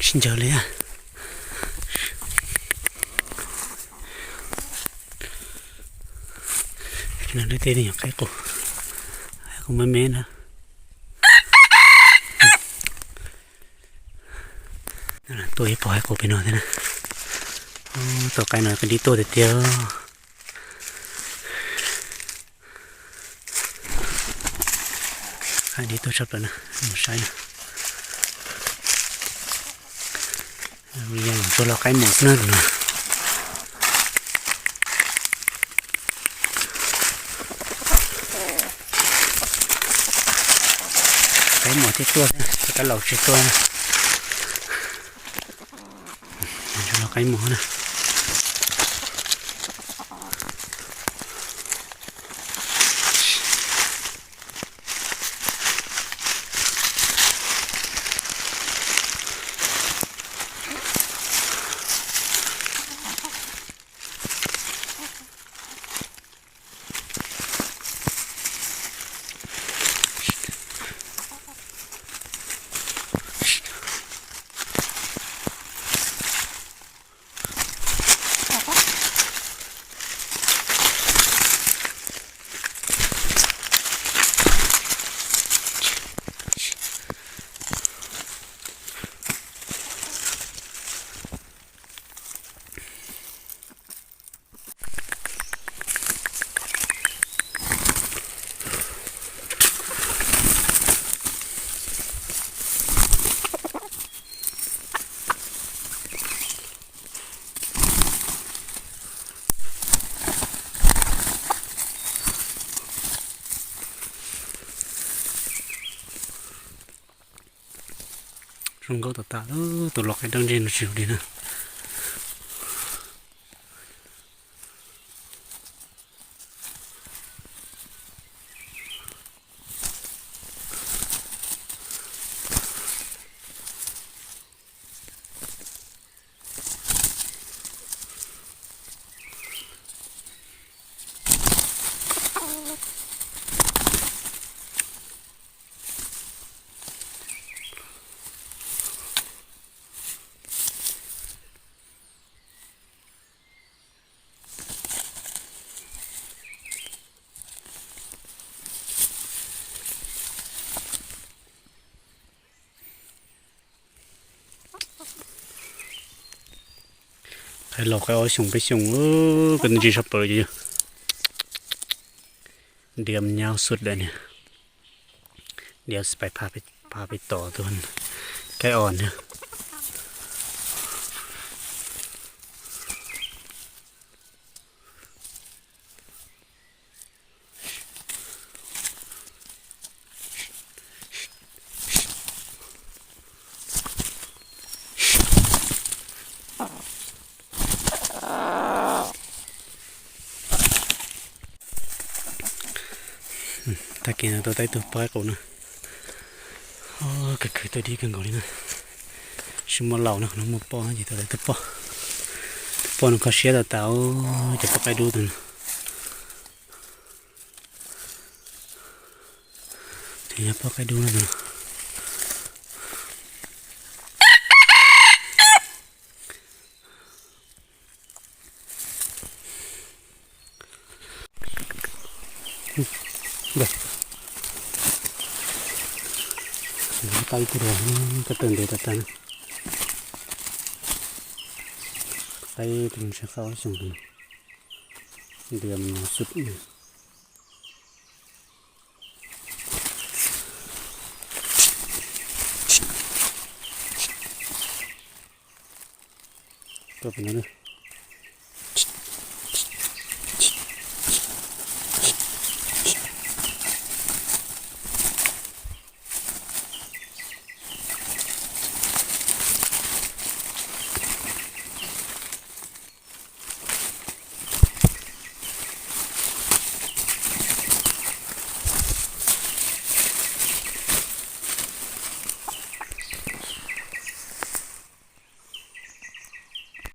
Tsis ncaws li. Nws tej nyuag qaib qus, qaib qus me me na. Tuaj ib pob qaib qus pem no thiab na. Tus qaib no dib tuaj tiag tiag. Qaib dib tuaj tshaj plaws na, mus saib na. Yog mus tsuag los qaib mos xwb na tus no. Qaib mos thiaj tuaj, qaib laus tsis tuaj na. Tsuag los qaib mos na. Zoo nkauj tas tas, tus los qaib dawb ntseg no tsis ua li na. Qaib laus qaib ob xyoos peb xyoos, koj ntsis sab plaws ces yog diam nyau xub daim niag, diam pais pha peb tom tus qaib os na. Tag kis no tau tau ib tug poj qaib qus na. Khwv khwv tau dib kawg nkaus li na. Tsis muaj laus no, qhov no muaj poj ces tau tau tus poj. Tus poj no kho siab tas tas, cov poj qaib dub tus no. Tus yog poj qaib dub no. Tau ib tug dua, koj tawm ntev tas tas na. Qaib tus ntse qab xyoo tus no, ntias mus xwb. Tuaj pem no na.